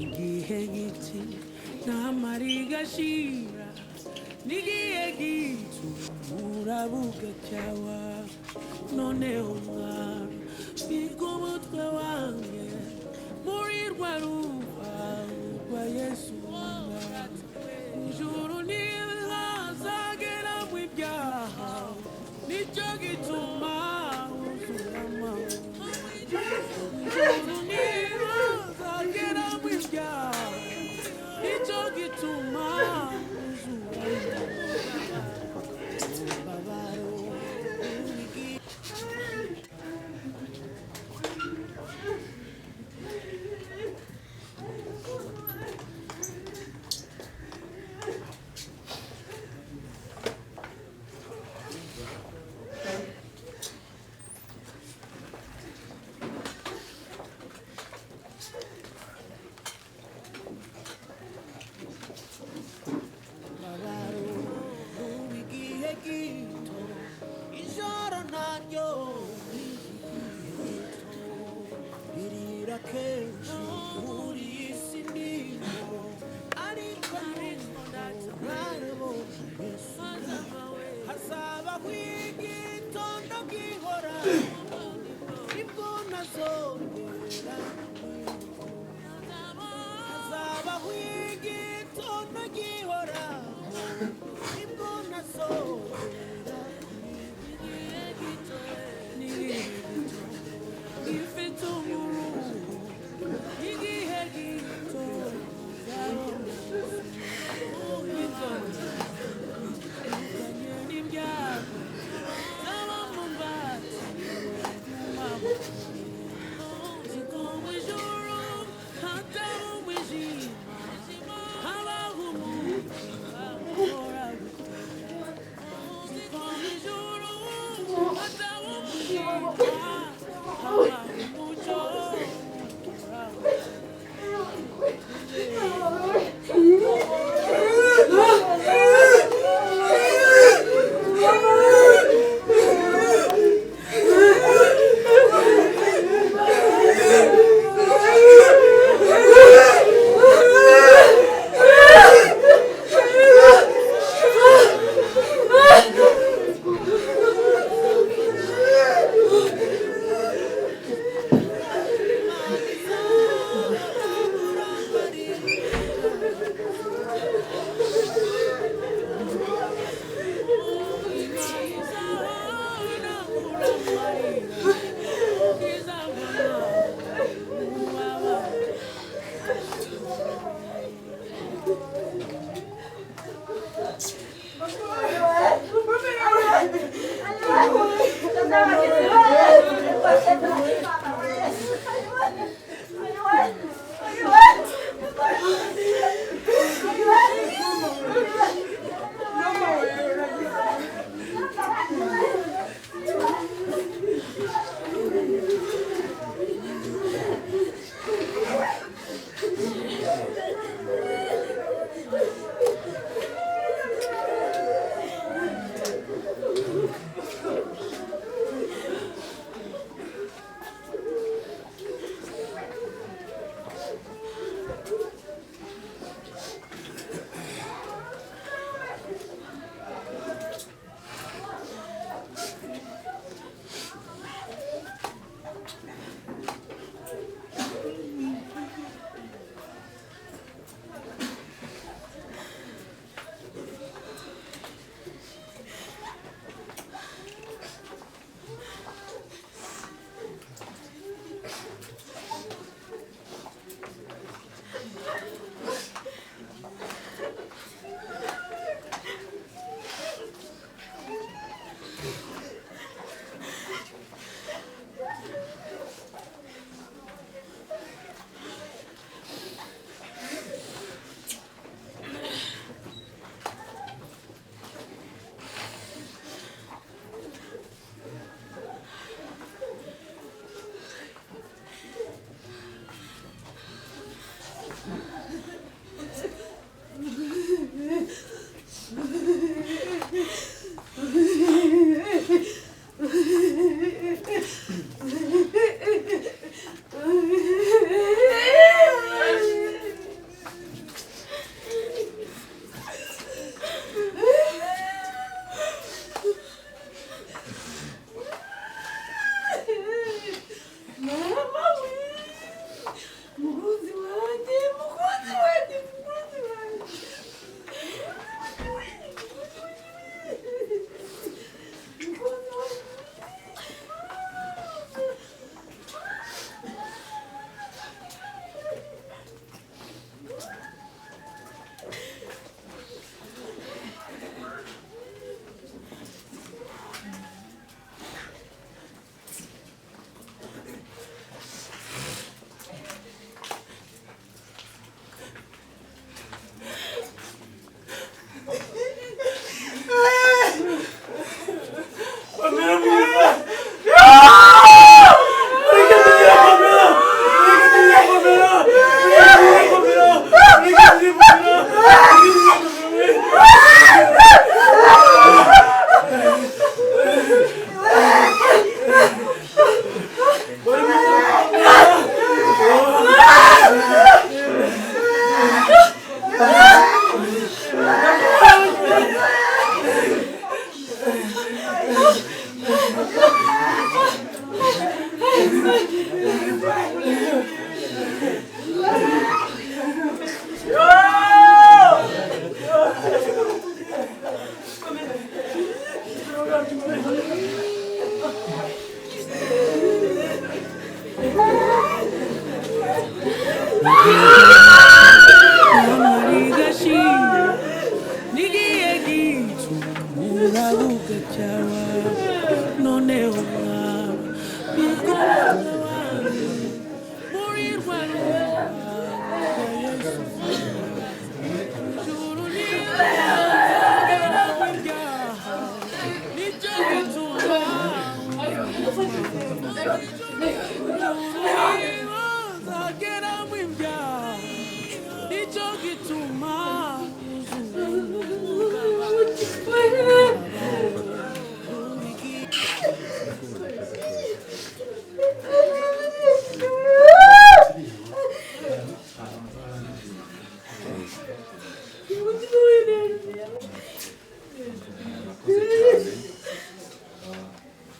Igihe giti n'amarigashira n'igihe gitu urabuga cyawa noneho mwami biga umutwe wanjye muri rwa ruva rwa Yesu ijuru ntihazagera mu ibyaha nicyo gituma uzura amahoro ijuru ntihazagera mu ibyaha nicyo gituma uzura umubabaro.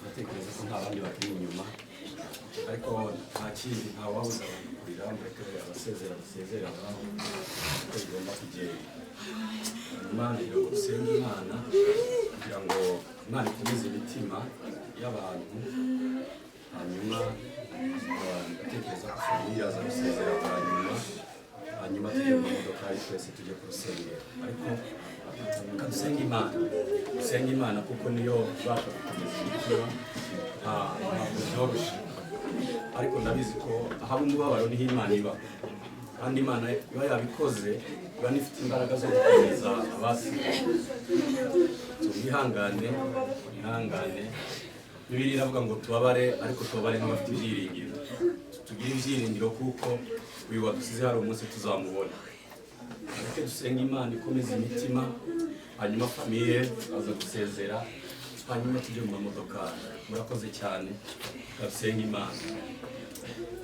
Ndatekereza ko nta bandi bakiri inyuma, ariko nta kindi, nta wabuza abantu kurira, mureke abasezera basezera ababo uko bigomba kugenda. Hanyuma kugira ngo dusenge Imana, kugira ngo Imana ikomeze imitima y'abantu. Hanyuma ndatekereza ko Fabien yaza gusezera bwa nyuma. Hanyuma tujye mu modoka twese, tujye ku rusengero. Ariko reka dusenge Imana, dusenge Imana kuko niyo ibasha gukomeza imitima. Ntabwo byoroshye, ariko ndabizi ko ahaba umubabaro niho Imana iba, kandi Imana iba yabikoze, iba n'ifite imbaraga zo gukomeza abasigaye. Mwihangane, mwihangane. Bibiliya iravuga ngo tubabare, ariko tubabare nk'abafite ibyiringiro. Tugire ibyiringiro kuko uyu wadusize hari umunsi tuzamubona. Reke dusenga Imana ikomeza imitima, hanyuma famille aza gusezera, hanyuma tujye mu mamodoka. Murakoze cyane. Dusenga Imana.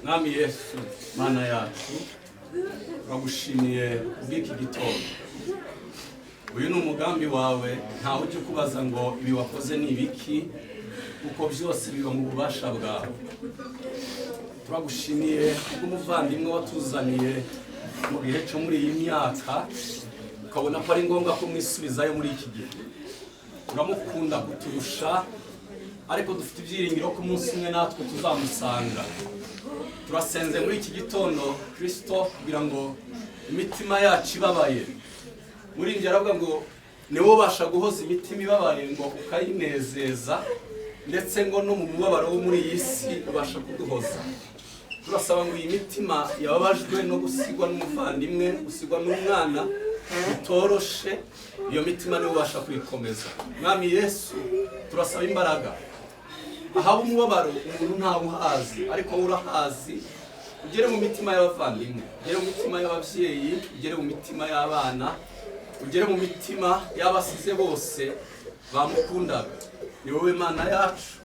Mwami Yesu, Mana yacu, turagushimiye kubw'iki gitondo. Uyu ni umugambi wawe, ntawe ujya ukubaza ngo ibi wakoze ni ibiki, kuko byose biba mu bubasha bwawe. Turagushimiye kubw'umuvandimwe watuzaniye mu gihe cyo muri iyi myaka, ukabona ko ari ngombwa ko mwisubizayo muri iki gihe. Turamukunda kuturusha, ariko dufite ibyiringiro ko umunsi umwe natwe tuzamusanga. Turasenze muri iki gitondo, Kirisito, kugira ngo imitima yacu ibabaye, muri ibyo aravuga ngo ni wowe ubasha guhoza imitima ibabaye, ngo ukayinezeza, ndetse ngo no mu mubabaro wo muri iyi si ubasha kuduhoza. Turasaba ngo iyi mitima yababajwe no gusigwa n'umuvandimwe, gusigwa n'umwana bitoroshe, iyo mitima niwe ubasha kuyikomeza. Mwami Yesu, turasaba imbaraga. Ahaba umubabaro umuntu ntawe uhazi, ariko wowe urahazi. Ugere mu mitima y'abavandimwe, ugere mu mitima y'ababyeyi, ugere mu mitima y'abana, ugere mu mitima y'abasize bose bamukundaga. Ni wowe Mana yacu.